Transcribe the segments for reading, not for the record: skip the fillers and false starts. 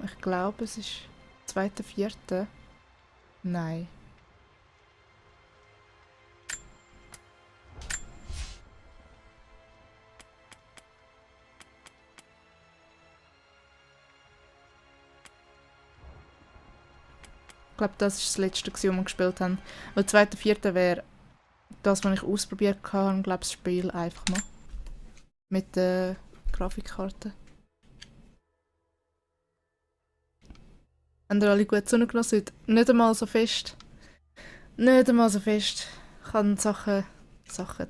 Ich glaube, es ist 2.4. Nein. Ich glaube, das war das letzte, was wir gespielt haben. Weil 2.4. wäre das, was ich ausprobiert habe, glaube ich, das Spiel einfach mal. Mit der Grafikkarte. Haben ihr alle gut Sonne genossen heute? Nicht einmal so fest. Nicht einmal so fest. Ich habe Sachen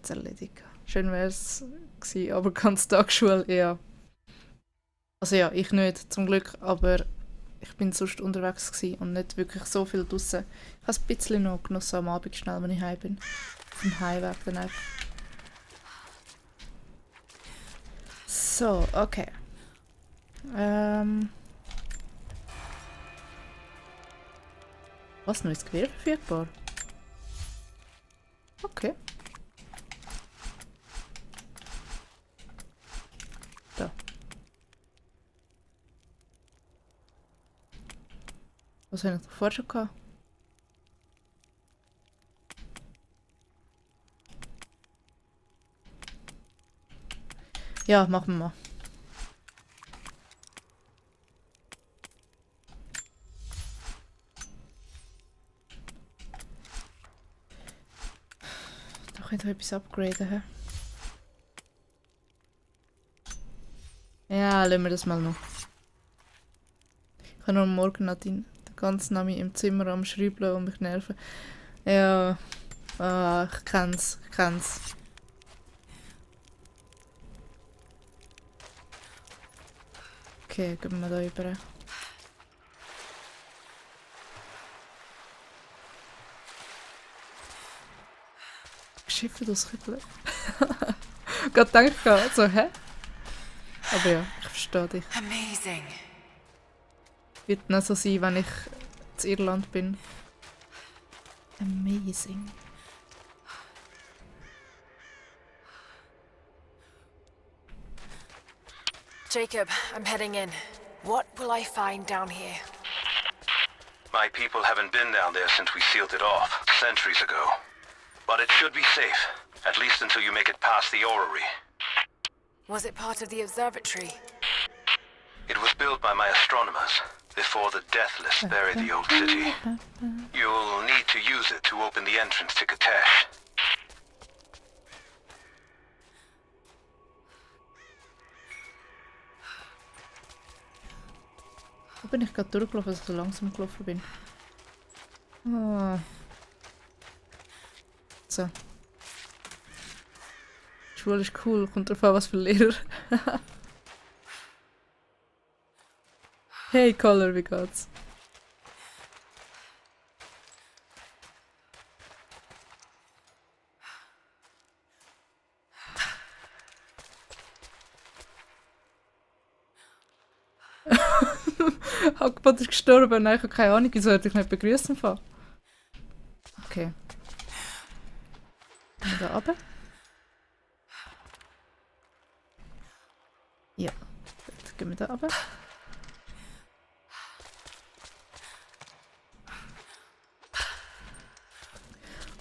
zu erledigen. Schön wäre es gewesen, aber ganz Tagesschule, ja. Also ja, ich nicht, zum Glück, aber ich bin sonst unterwegs gewesen und nicht wirklich so viel draussen. Ich habe es ein bisschen noch genossen am Abend schnell, wenn ich heim bin. Auf dem Heimweg dann einfach. So, okay. Was, neues Gewehr verfügbar? Okay. Da. Was habe ich noch vorher schon gehabt? Ja, machen wir mal. Da könnte ich etwas upgraden. He? Ja, lassen wir das mal noch. Ich habe noch am Morgen den ganzen Namen im Zimmer am Schreiben und mich nerven. Ja, ich kenn's. Okay, gehen wir da rüber. Schiffe das Küppel. Gerade gedacht, so, hä? Aber ja, ich verstehe dich. Amazing. Wird nicht so sein, wenn ich in Irland bin. Amazing. Jacob, I'm heading in. What will I find down here? My people haven't been down there since we sealed it off, centuries ago. But it should be safe, at least until you make it past the orrery. Was it part of the observatory? It was built by my astronomers, before the Deathless buried the old city. You'll need to use it to open the entrance to Katesh. Wo bin ich gerade durchgelaufen, dass ich so langsam gelaufen bin? Ah. So. Die Schule ist cool, kommt drauf an, was für Lehrer. Hey Color, wie geht's? Hackbot ist gestorben, nein, ich habe keine Ahnung, wieso hätte ich nicht begrüßen fangen. Okay. Gehen wir da runter? Ja. Jetzt gehen wir da runter.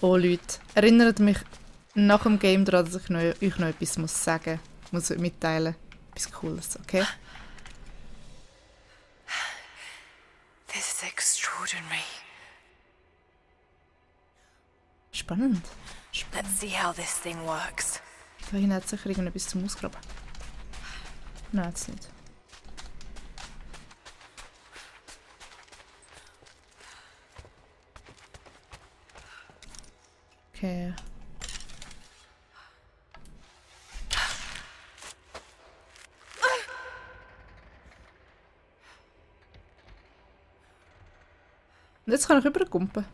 Oh Leute, erinnert mich nach dem Game daran, dass ich euch noch etwas sagen muss mitteilen. Etwas Cooles, okay? This is extraordinary. Spannend. Let's see how this thing works. Da hinten hat sicher irgendetwas zum Ausgraben. Nein, jetzt nicht. Okay. Und jetzt kann ich rüberkumpen.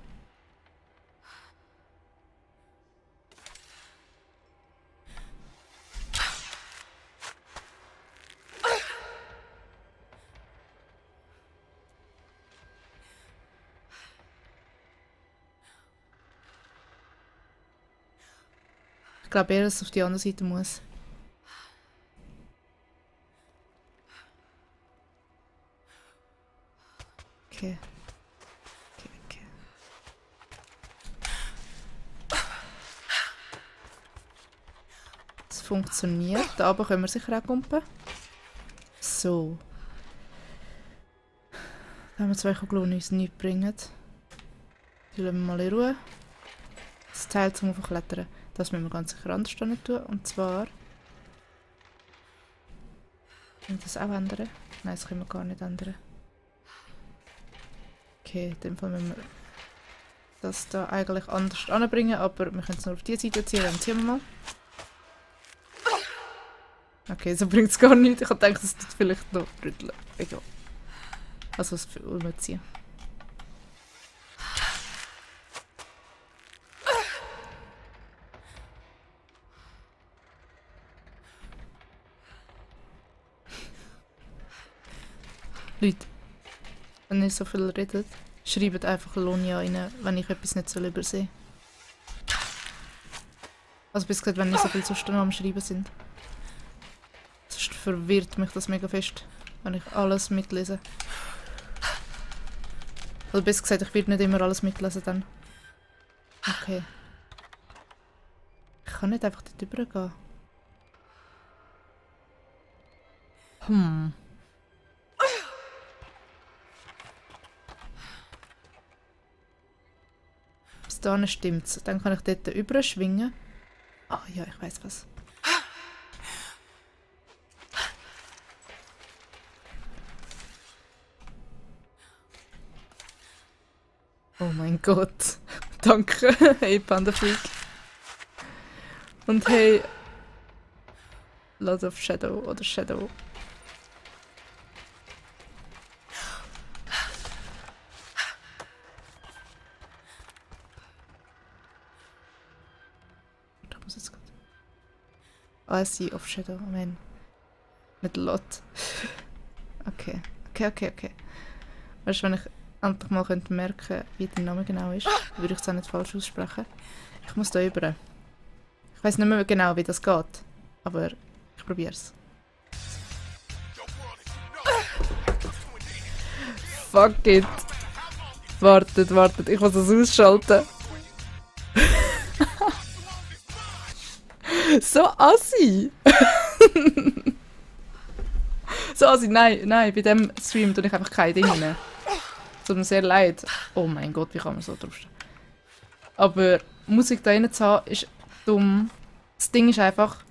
Ich glaube eher, dass es auf die andere Seite muss. Okay. Okay. Es funktioniert. Da oben können wir sicher auch kumpen. So. Da haben wir 2 Kugeln, die uns nichts bringen. Die lassen wir mal in Ruhe. Das Teil zum Aufklettern, das müssen wir ganz sicher anders nicht tun. Und zwar... Können wir das auch ändern? Nein, das können wir gar nicht ändern. Okay, in dem Fall müssen wir das da eigentlich anders anbringen, aber wir können es nur auf die Seite ziehen, dann ziehen wir mal. Okay, so bringt es gar nichts. Ich habe gedacht, das tut vielleicht noch rütteln. Egal. Also das umziehen. Leute, wenn ihr so viel redet, schreibt einfach Lonia rein, wenn ich etwas nicht übersehe. Also bis gesagt, wenn ihr so viel sonst noch am Schreiben sind. Sonst verwirrt mich das mega fest, wenn ich alles mitlese. Also bis gesagt, ich werde nicht immer alles mitlesen dann. Okay. Ich kann nicht einfach dort rübergehen. Bis dahin stimmt's. Dann kann ich dort überschwingen. Ah ja, ich weiß was. Oh mein Gott. Danke. Hey Panda Freak. Und hey Lord of Shadow oder Shadow. Da muss jetzt gerade. I see of Shadow. Amen. Mit Lot. Okay. Weißt du, wenn ich endlich mal merken könnte, wie der Name genau ist, würde ich es auch nicht falsch aussprechen. Ich muss da rüber. Ich weiß nicht mehr genau, wie das geht, aber ich probiere es. Fuck it. Wartet, ich muss das ausschalten. So assi. So assi, nein, bei dem Stream tue ich einfach kein Ding mehr. Tut mir sehr leid. Oh mein Gott, wie kann man so draufstehen? Aber Musik da rein zu haben, ist dumm. Das Ding ist einfach...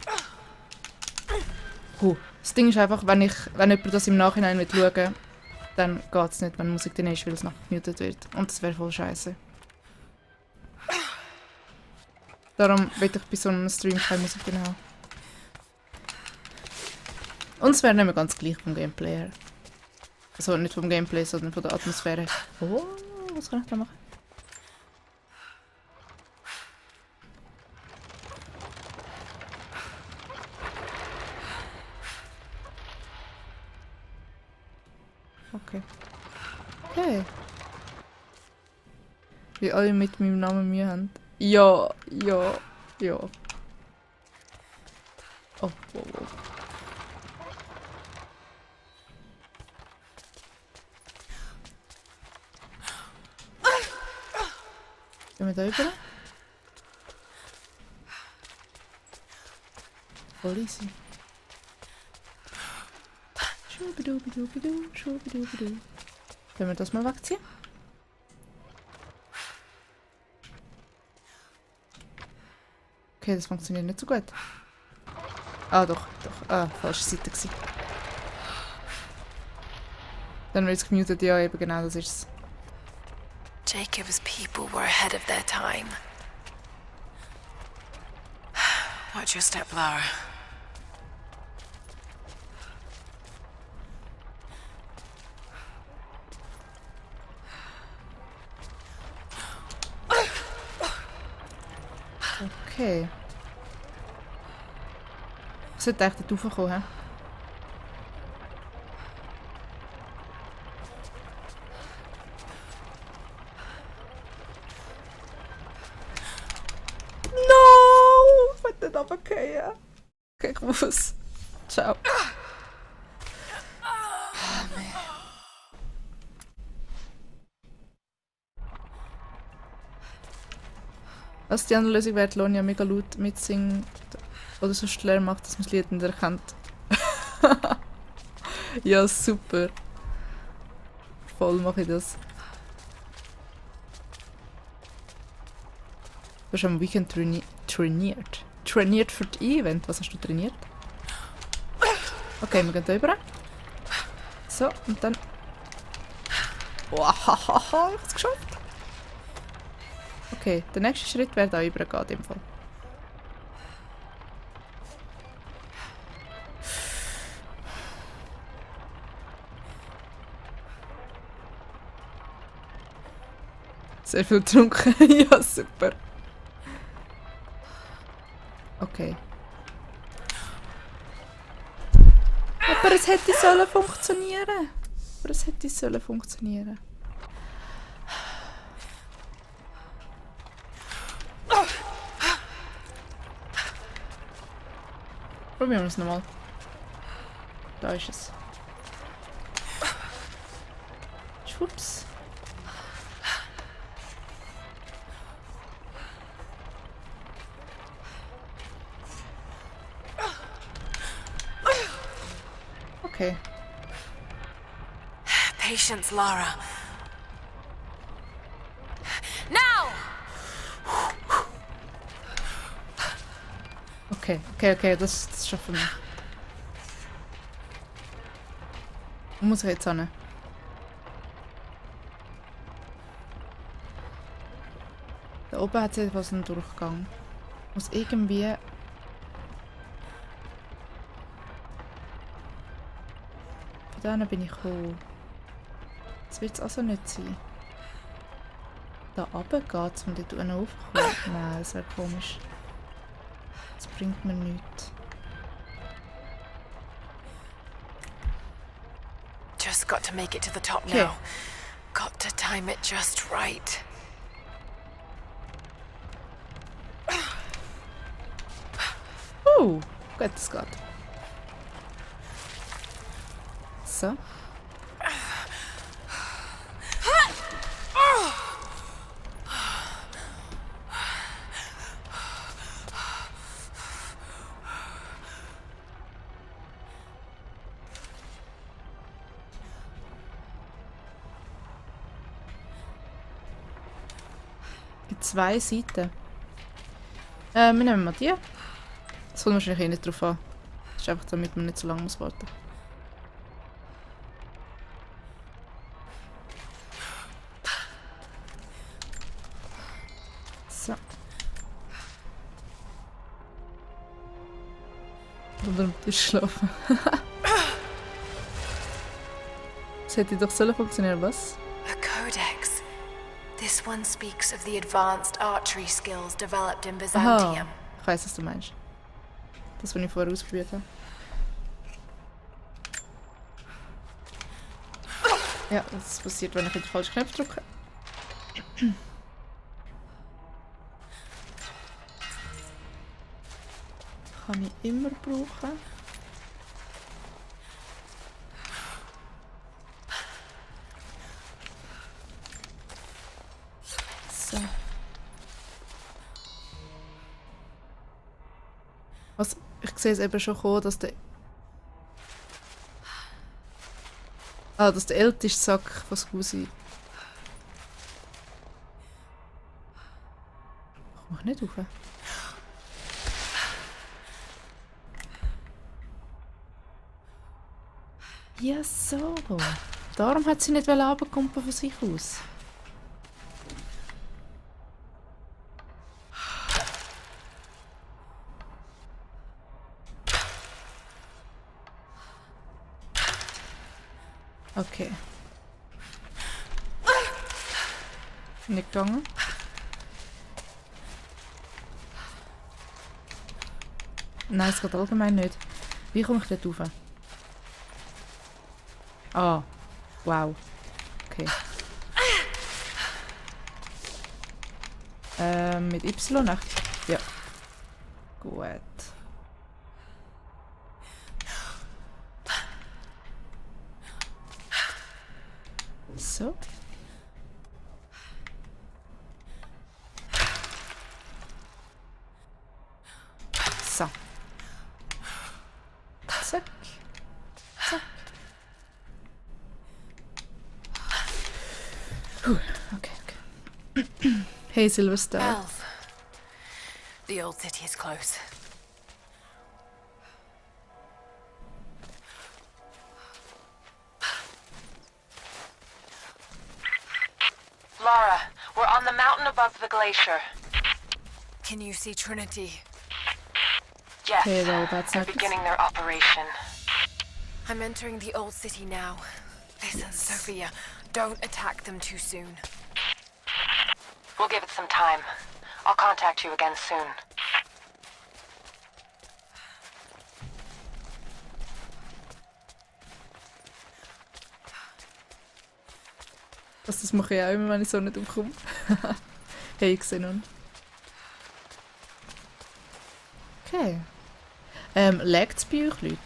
wenn jemand das im Nachhinein schauen will, dann geht es nicht, wenn Musik drin ist, weil es nachher gemutet wird. Und das wäre voll scheiße. Darum will ich bei so einem Stream keine Musik drin haben. Und es wäre nicht mehr ganz gleich vom Gameplay her. Also nicht vom Gameplay, sondern von der Atmosphäre. Oh, was kann ich da machen? Okay. Wie alle mit meinem Namen Mühe haben. Ja. Oh. Gehen wir da rüber? Voll easy. Schubidubidubidu. Können wir das mal wegziehen? Okay, das funktioniert nicht so gut. Ah, doch. Ah, falsche Seite gewesen. Dann wird es gemutet, ja, eben genau, das ist's. Jacob's people were ahead of their time. Watch your step, Lara. Okay. Was sollte eigentlich dort raufkommen, hä? No! Ich will nicht runterfallen. Okay, ich muss. Ciao. Also die andere Lösung wäre, die Lonja mega laut mitsingen oder so leer macht, dass man das Lied nicht erkennt. Ja, super. Voll mache ich das. Du hast am Weekend trainiert. Trainiert für das Event. Was hast du trainiert? Okay, wir gehen da rüber. So, und dann... Wow, ich hab's geschafft. Okay, der nächste Schritt wäre da rübergehen in dem Fall. Sehr viel getrunken. Ja, super. Okay. Aber es hätte sollen funktionieren. Aber es hätte sollen funktionieren. Probieren wir es nochmal. Da ist es. Schwupps. Okay. Patience, Lara. Now! Okay, das schaffen wir. Wo muss ich jetzt hin? Da oben hat es etwas einen Durchgang. Muss irgendwie... Von da bin ich gekommen. Das wird es also nicht sein. Da runter geht es, um dort unten raufzukommen. Nein, das wäre komisch. Das bringt mir nichts. Just got to make it to the top Okay. now. Got to time it just right. Gut, das geht. So. Gibt 2 Seiten. Wir nehmen mal die. Das kommt wahrscheinlich eh nicht drauf an. Das ist einfach, damit man nicht so lange muss warten. So. Unter dem Tisch schlafen. Das hätte doch sollen funktionieren, was? A codex. This one speaks of the advanced archery skills developed in Byzantium. Aha, ich weiss, was du meinst. Das, was ich vorher ausprobiert habe. Ja, das passiert, wenn ich den falschen Knopf drücke. Kann ich immer brauchen. So. Also, ich sehe es eben schon kommen, dass der... dass der älteste Sack von Scusi... Ich mach nicht rauf. Ja, so. Darum hat sie nicht runterkommen von sich aus. Okay. Nicht gegangen. Nein, es geht allgemein nicht. Wie komme ich dort rauf? Ah, wow. Okay. Mit Y, echt? Ja. Gut. So. Zack. Zack. Okay, okay. Hey, Silverstar. Elf. The old city is close. Lara, we're on the mountain above the glacier. Can you see Trinity? Yes, Okay, well, that's they're not beginning their operation. I'm entering the old city now. Listen, Sophia, don't attack them too soon. We'll give it some time. I'll contact you again soon. Das mache ich auch immer, wenn ich so nicht umkomme. Hey, Xenon. Okay. Laggt es bei euch, Leute?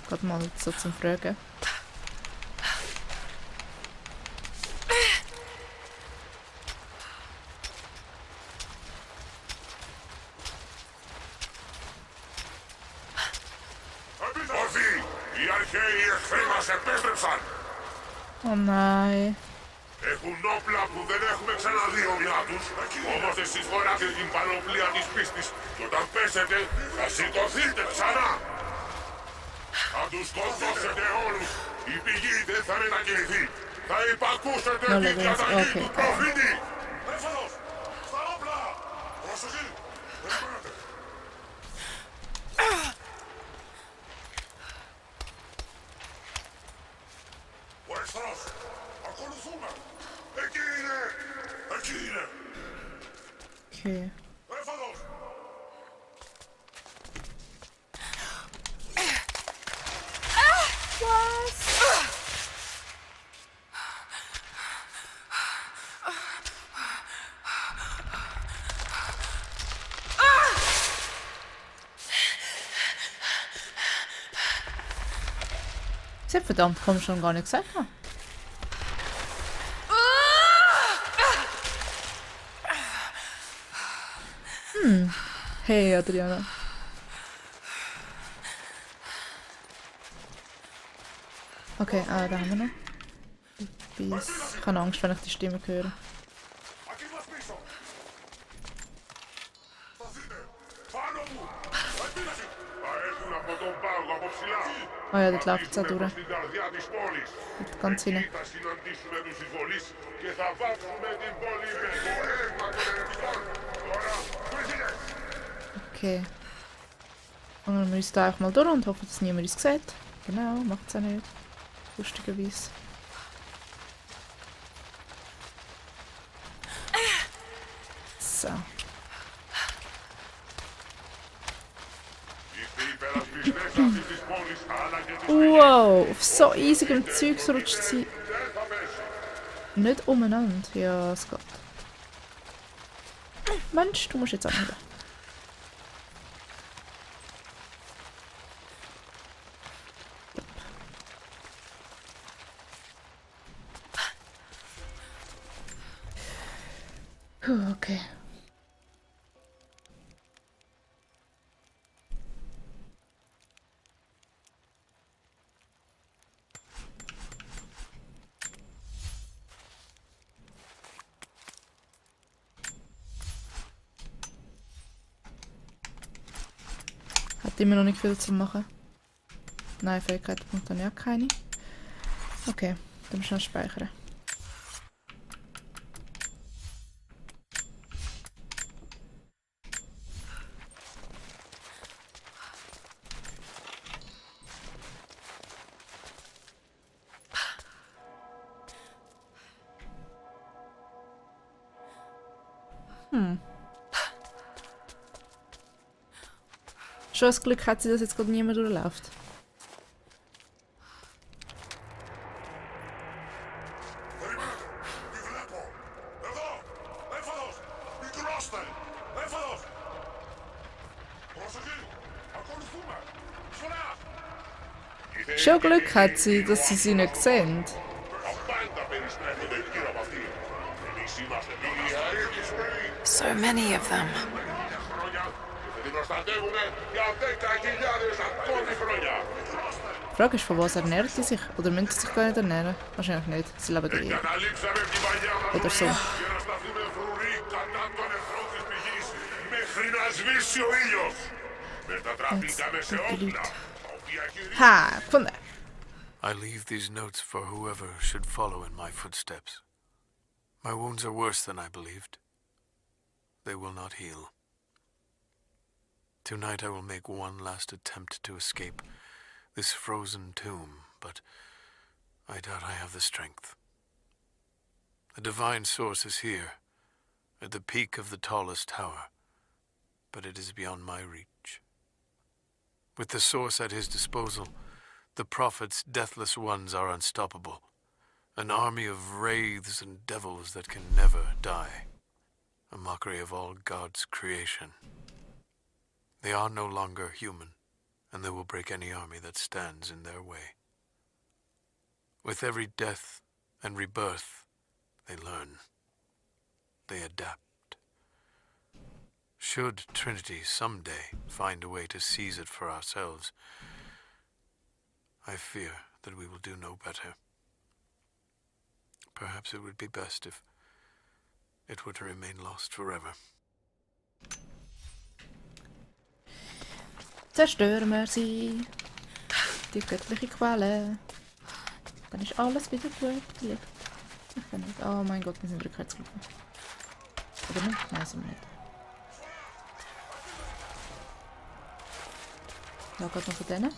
Gerade mal so zum Fragen. Ορθή! Οι αρχαίοι εχθροί μας επέστρεψαν! Oh nein. Έχουν όπλα που δεν έχουμε ξαναδεί ομοιά τους. Όμως εσείς φοράτε την πανοπλία της πίστης και όταν πέσετε θα σηκωθείτε ξανά. Θα τους σκοτώσετε όλους. Η πηγή δεν θα μετακινηθεί. Θα υπακούσετε την διαταγή του προφήτη. Έφαλος! Στα όπλα! Προσοχή! Περιμένετε! Ο εχθρός! Ακολουθούμε! Εκεί είναι! Εκεί είναι! Okay. Έφαλος! Sie hat verdammt, komm schon gar nicht gesagt. Hey, Adriana. Okay, da haben wir noch. Bis. Ich habe Angst, wenn ich die Stimme höre. Aquí μας πίσω! Σταθείτε! Πάνω μου! Επίδεση! Θα έρθουν από τον πάγο από ψηλά! Oh ja, das läuft jetzt auch durch. Στην καρδιά της πόλης! Ganz Εκεί rein. θα συναντήσουμε τους εισβολείς και θα βάψουμε την πόλη με το αίμα των ερετικών! Τώρα, βρίσκεται! Okay. Fangen wir uns da einfach mal durch und hoffen, dass niemand uns sieht. Genau, macht es auch nicht. Lustigerweise. So. Wow, auf so eisigem Zeug rutscht sie nicht umeinander. Ja, es geht. Mensch, du musst jetzt auch nicht. Puh, okay. Hat immer noch nicht viel zu machen. Nein, Fähigkeitspunkte habe ich auch keine. Okay, dann schnell speichern. Schon das Glück hat sie, dass jetzt gerade niemand durchläuft. Περιμένετε! Τι βλέπω! Εδώ! Έφαλος! Μικρόστε! Έφαλος! Προσοχή! Ακολουθούμε! Ψωρά! Schon Glück hat sie, dass sie sie nicht sehen. Απάντα περιστρέφονται γύρω από αυτή. Εμείς είμαστε μηνιαίοι και σπέρι. So many of them. Χρόνια και δεν την προστατεύουνε για 10.000 ακόμη χρόνια. Die Frage ist, von was ernähren die sich? Oder müssen sie sich gar nicht ernähren? Wahrscheinlich nicht. Sie leben eh. Καταλήψαμε την παλιά μας Oder so. για να σταθούμε φρουροί κατά των εχθρών της πηγής μέχρι να σβήσει ο ήλιος. Μετατραπήκαμε σε όπλα, τα οποία χειρίζονται. Ha! Gefunden! I leave these notes for whoever should follow in my footsteps. My wounds are worse than I believed. They will not heal. Tonight I will make one last attempt to escape this frozen tomb, but I doubt I have the strength. The divine source is here, at the peak of the tallest tower, but it is beyond my reach. With the source at his disposal, the prophet's deathless ones are unstoppable, an army of wraiths and devils that can never die, a mockery of all God's creation. They are no longer human, and they will break any army that stands in their way. With every death and rebirth, they learn. They adapt. Should Trinity someday find a way to seize it for ourselves, I fear that we will do no better. Perhaps it would be best if it were to remain lost forever. Zerstören wir sie. Die göttliche Quelle. Dann ist alles wieder gut. Licht. Ich kann nicht. Oh mein Gott, wir sind rückwärts gelaufen. Oder nicht? Nein, sind wir nicht. Ja, geht noch von denen.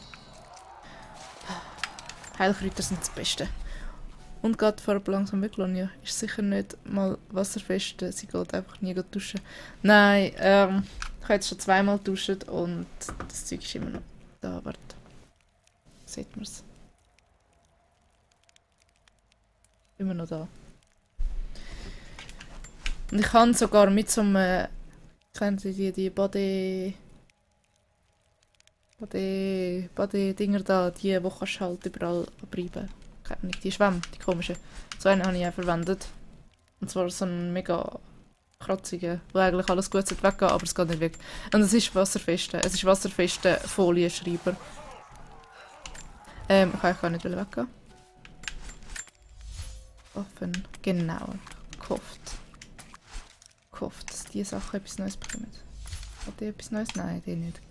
Heilkräuter sind das Beste. Und gerade vor langsam weg, Lonja, ist sicher nicht mal wasserfest. Sie geht einfach nie duschen. Nein, ich habe jetzt schon zweimal geduscht und das Zeug ist immer noch da. Warte. Sieht man es? Immer noch da. Und ich habe sogar mit so einem... Kennen Sie die Body-Dinger da, die kannst du halt überall abreiben. Nicht die Schwämme, die komischen. So einen habe ich auch verwendet. Und zwar so einen mega kratzigen, wo eigentlich alles gut weggehen, aber es geht nicht weg. Und es ist wasserfeste. Es ist wasserfeste Folienschreiber. Ich kann eigentlich gar nicht weggehen. Offen. Genau. Gehofft, dass diese Sachen etwas Neues bekommen. Hat die etwas Neues? Nein, die nicht.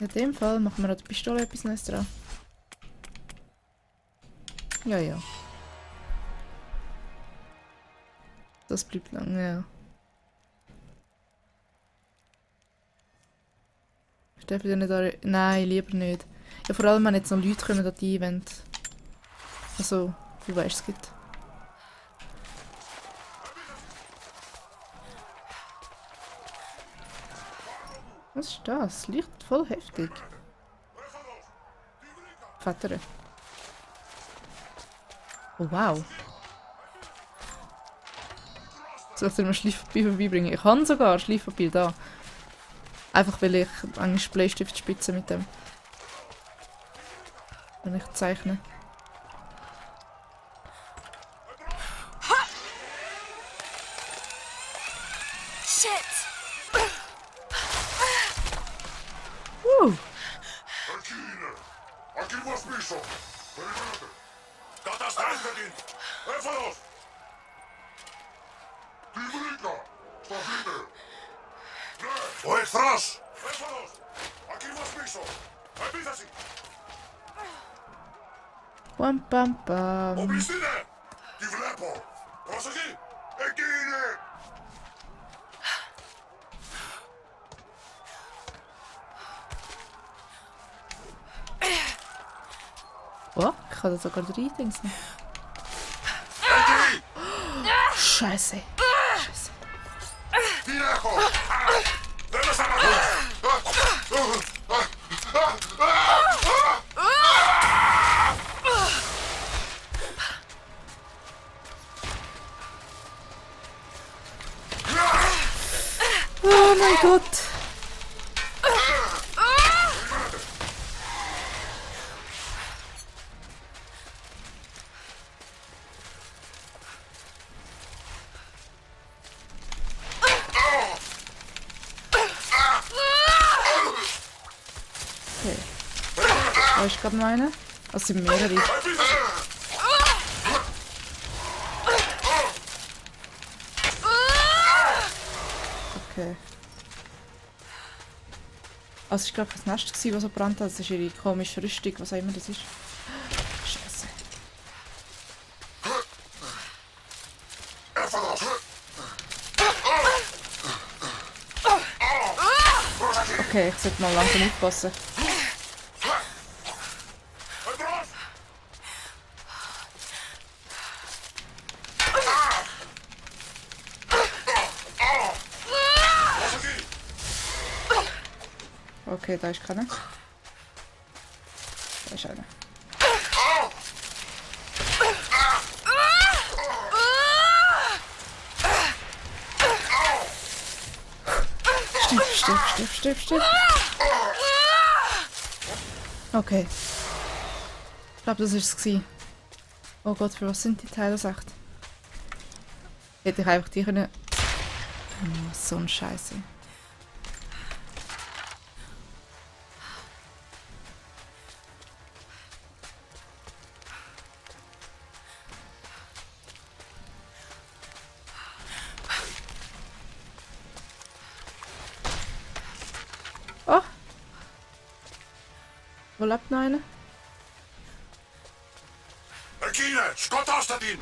In dem Fall machen wir an der Pistole etwas Neues dran. Ja. Das bleibt lang, ja. Ich darf wieder nicht... Nein, lieber nicht. Ja, vor allem, wenn jetzt noch Leute kommen an die Event. Also, du weißt, es gibt. Was ist das? Es leuchtet voll heftig. Vater. Oh wow. Soll ich dir mal Schleifpapier vorbeibringen? Ich habe sogar Schleifpapier da. Einfach weil ich eigentlich Bleistift spitze mit dem. Wenn ich zeichne. Aquí más piso. Perimeter. Καταστρέφετε την. Έφαλος. Τη βρήκα. Σταθείτε. Ναι. Ο εχθρός. Έφαλος. Aquí más πίσω. Επίθεση. Παμ. Οπλιστείτε. Τη βλέπω. Προσοχή. Εκεί είναι. Oh, ich kann da sogar rein. Scheiße. Τι έχω. Δεν με σταματώ. Oh mein Gott. Okay. Da ist gerade noch einer. Also sind mehrere. Okay. Also es war glaube ich das Nest, das so gebrannt hat. Das ist ihre komische Rüstung, was auch immer das ist. Scheiße. Okay, ich sollte mal langsam aufpassen. Okay, da ist keiner. Da ist einer. Stirb. Okay. Ich glaube, das war es. Oh Gott, für was sind die Teile echt? Hätte ich einfach die können... Oh, so ein Scheiße. Oh! Wo lebt noch einer? Εκείνε! Σκοτώστε την!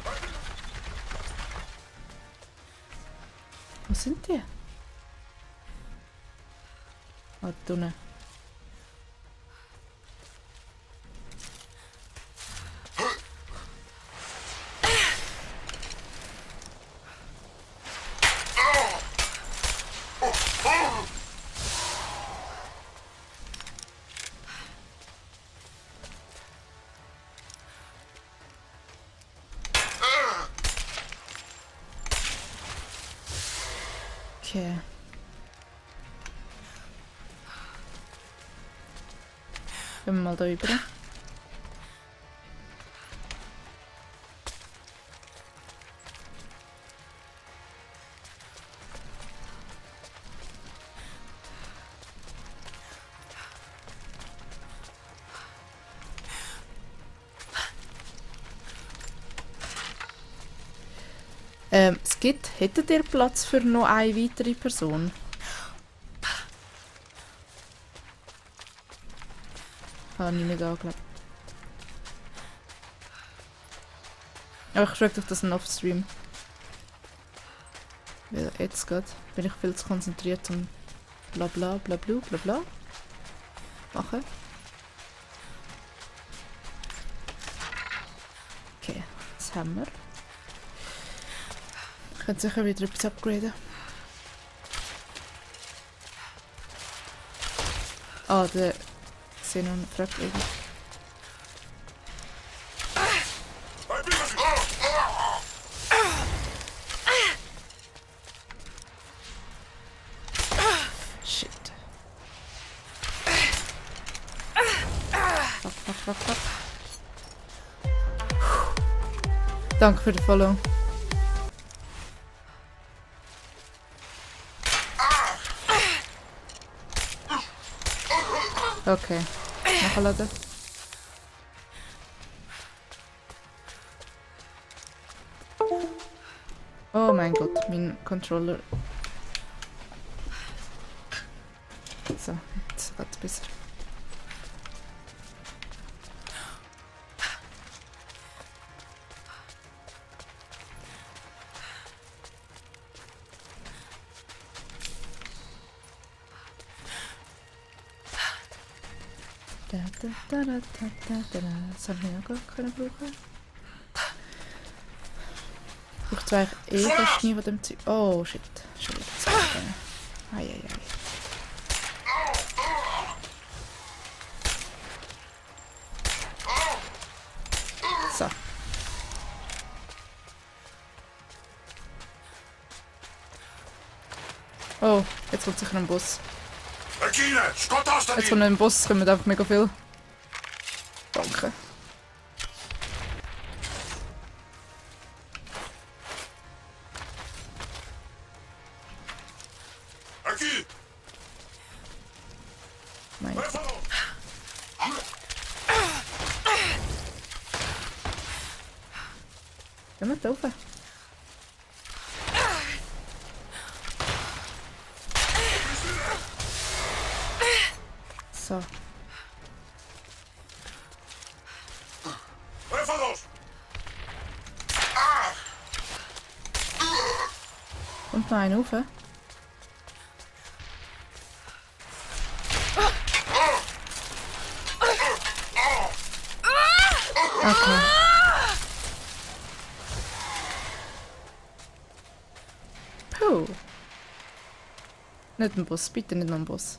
Wo sind die? Ah, da unten. Okay. Gehen wir mal da rüber. Skit, hättet ihr Platz für noch eine weitere Person? Habe ich nicht angelegt. Aber ich frage dich das noch off-stream. Weil jetzt geht, bin ich viel zu konzentriert zum bla bla bla bla bla bla machen. Okay, das haben wir. Ich könnte sicher wieder etwas upgraden. Ah, der Xenon fragt irgendwie. Shit. Fuck. Danke für den Follow. Okay, nachladen. Oh mein Gott, mein Controller. So, jetzt geht's besser. Das habe ich auch gar können brauchen. Ich brauche zwar fast nie von dem Zeug. Oh shit, schon wieder zu können. Eieiei. So. Oh, jetzt kommt sicher ein Bus. Jetzt kommt ein Bus, kommen einfach mega viel. Danke. Mein Gott. Gehen wir da rauf. So. Έφαδος! Kommt noch einer rauf. Okay. Puh. Nicht ein Boss, bitte nicht noch ein Boss.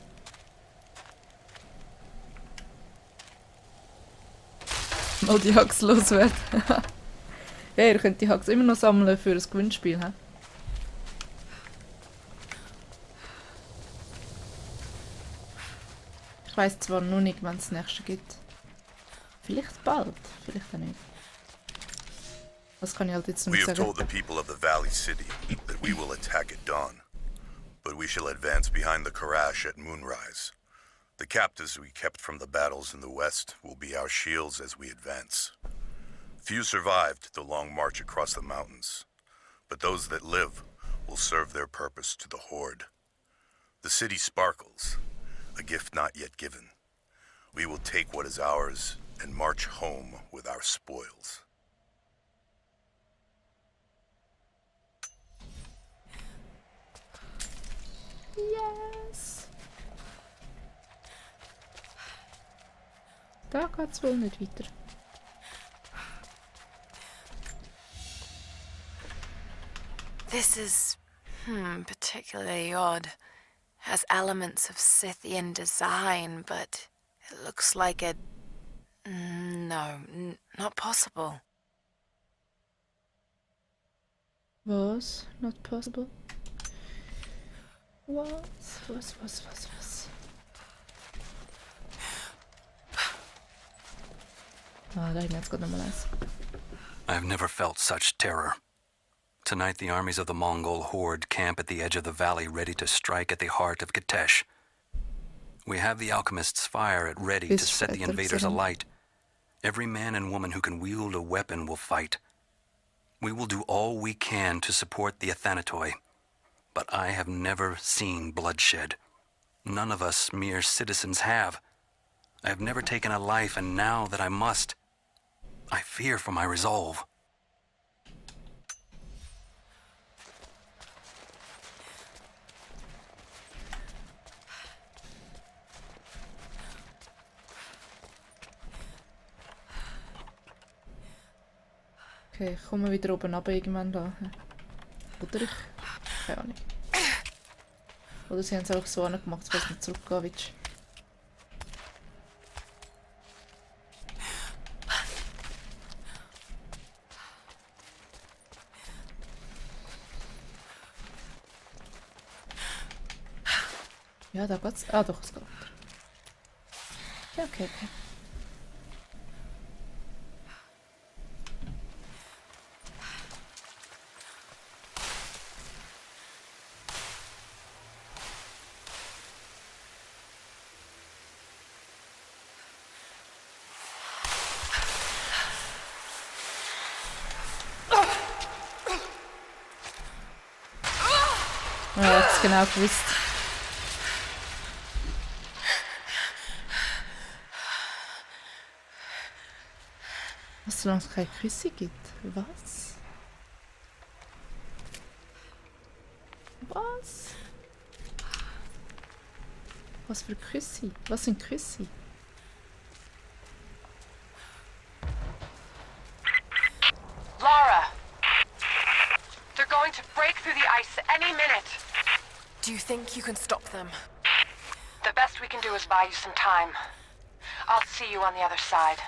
Mal die Hacks loswerden. Ja, ihr könnt die Hacks immer noch sammeln für ein Gewinnspiel. He? Ich weiss zwar noch nicht, wann es das nächste gibt. Vielleicht bald, vielleicht auch nicht. Was kann ich halt jetzt noch We nicht have sagen? told the people of the Valley City that we will attack at dawn, but we shall advance behind the Karash at moonrise. The captives we kept from the battles in the west will be our shields as we advance. Few survived the long march across the mountains, but those that live will serve their purpose to the Horde. The city sparkles, a gift not yet given. We will take what is ours and march home with our spoils. Yes! Da geht's wohl nicht weiter. This is, particularly odd. Has elements of Scythian design, but it looks like a... No, not possible. Was? Not possible? Was? Ah, da hinten jetzt gerade nochmal eins. I have never felt such terror. Tonight the armies of the Mongol horde camp at the edge of the valley ready to strike at the heart of Kitesh. We have the alchemist's fire at ready to set the invaders alight. Every man and woman who can wield a weapon will fight. We will do all we can to support the Athanatoi, but I have never seen bloodshed. None of us mere citizens have. I have never taken a life, and now that I must, I fear for my resolve. Okay, ich komme wieder oben runter irgendwann da. Oder ich? Keine Ahnung. Oder sie haben es einfach so angemacht, dass du zurückgehen willst. Ja, da geht's. Ah, doch, es geht. Ja, okay. Ja, ich hab's genau gewusst. Was, solange es keine Küsse gibt? Was? Was? Was für Küsse? Was sind Küsse? Lara! They're going to break through the ice any minute. Do you think you can stop them? The best we can do is buy you some time. I'll see you on the other side.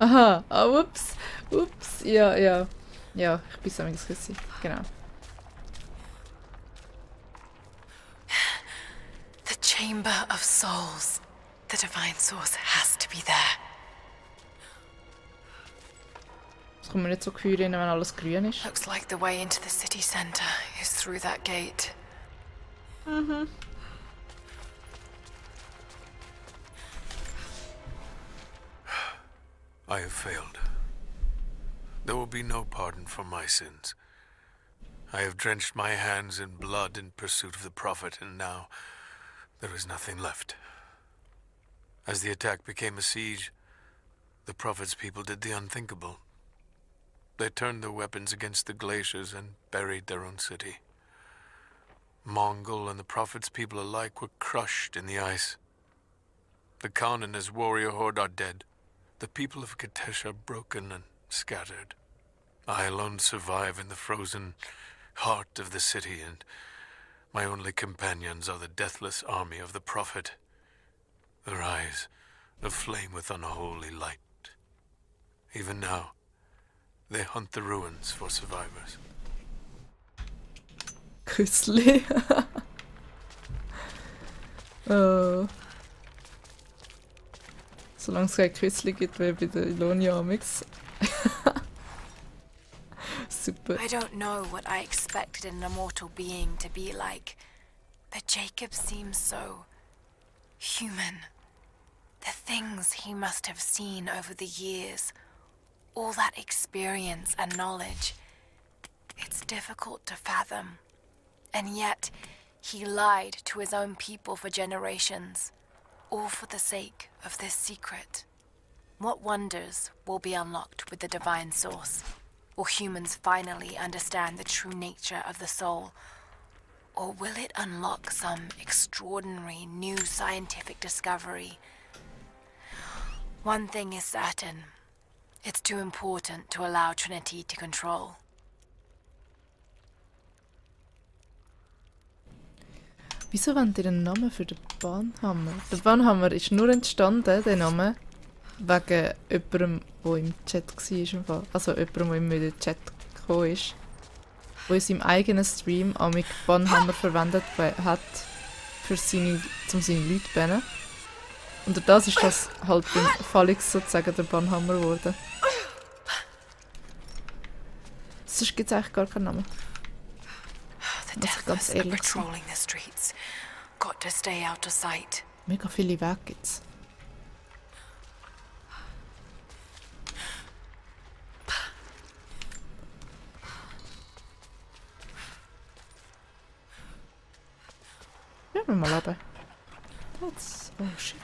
Aha, ups, ja, ich bin so ein Küsse, genau. The Chamber of Souls. The Divine Source has to be there. Es kommt mir nicht so Gefühle rein, wenn alles grün ist. Looks like the way into the city center is through that gate. I have failed. There will be no pardon for my sins. I have drenched my hands in blood in pursuit of the Prophet, and now there is nothing left. As the attack became a siege, the Prophet's people did the unthinkable. They turned their weapons against the glaciers and buried their own city. Mongol and the Prophet's people alike were crushed in the ice. The Khan and his warrior horde are dead. The people of Kitezh are broken and scattered. I alone survive in the frozen heart of the city, and my only companions are the deathless army of the Prophet, their eyes aflame with unholy light. Even now, they hunt the ruins for survivors. Küssli. Oh. Solange es kein Küssli gibt, wie bei der Ilonia Amix. Super. I don't know what I expected an immortal being to be like, but Jacob seems so human. The things he must have seen over the years, all that experience and knowledge, it's difficult to fathom. And yet, he lied to his own people for generations, all for the sake of this secret. What wonders will be unlocked with the divine source? Will humans finally understand the true nature of the soul? Or will it unlock some extraordinary new scientific discovery? One thing is certain. It's too important to allow Trinity to control. Wieso wollt ihr einen Namen für den Bahnhammer? Der Bahnhammer ist nur entstanden, der Name, wegen jemandem, der im Chat war. Also jemandem, der immer in den Chat gekommen ist. Der in seinem eigenen Stream amig Bahnhammer verwendet hat, um seine Leute zu bannen. Und durch das ist das halt beim Falix sozusagen der Bahnhammer geworden. Sonst gibt es eigentlich gar keinen Namen. The Muss ich ganz deathless are ehrlich sein. patrolling the streets. Got to stay out of sight. Mega viele Wege gibt's. Schauen wir mal runter. That's... Oh shit.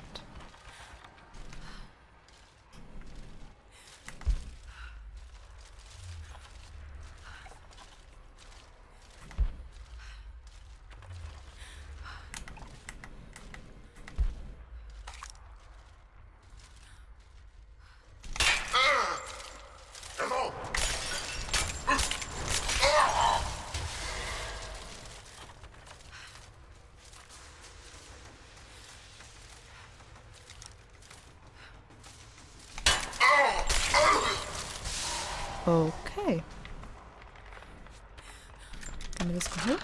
Εδώ! Okay. Haben wir das gehört?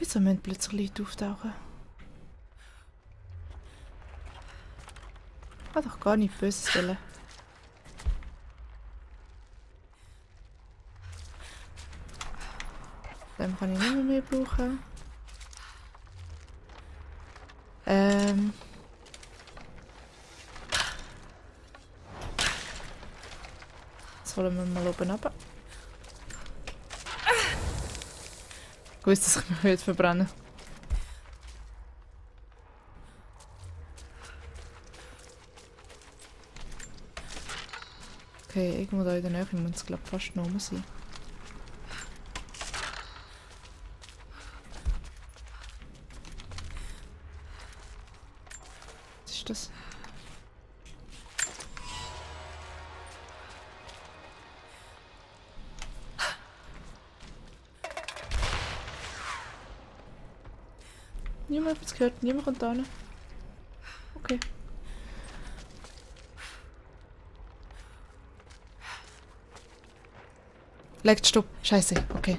Wieso müssen plötzlich Leute auftauchen? Ich kann doch gar nicht Böses wollen. Dann kann ich nicht mehr brauchen. Jetzt holen wir mal oben runter. Ich wusste, dass ich mich heute verbrennen. Okay, irgendwo da in der Nähe muss es glaube fast noch oben sein. Was ist das? Niemand hat es gehört, niemand kommt da hin. Okay. Legt, stopp. Scheiße, okay.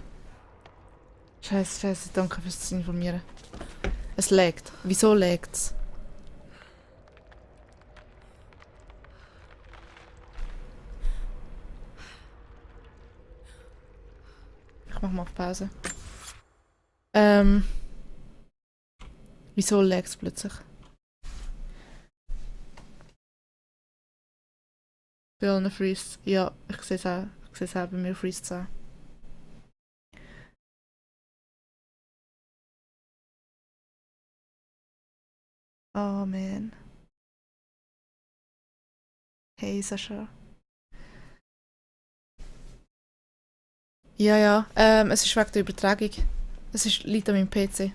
Scheiße, danke fürs Informieren. Es legt. Wieso legt's? Ich mach mal auf Pause. Wieso lag's plötzlich? Bei allen Freeze. Ja, ich sehe es auch. Ich sehe es auch, bei mir freeze es auch. Oh man. Hey Sascha. Ja, es ist wegen der Übertragung. Liegt an meinem PC.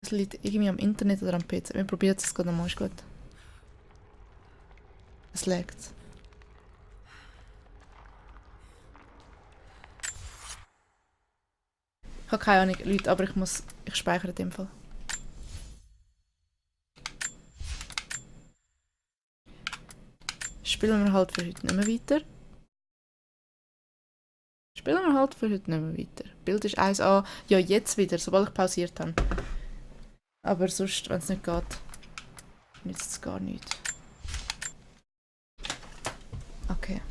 Es liegt irgendwie am Internet oder am PC. Wir probieren es gerade nochmal, ist gut. Es laggt. Ich habe keine Ahnung, Leute, aber ich speichere in dem Fall. Spielen wir halt für heute nicht mehr weiter. Bild ist 1A. Ja, jetzt wieder, sobald ich pausiert habe. Aber sonst, wenn es nicht geht, nützt es gar nichts. Okay.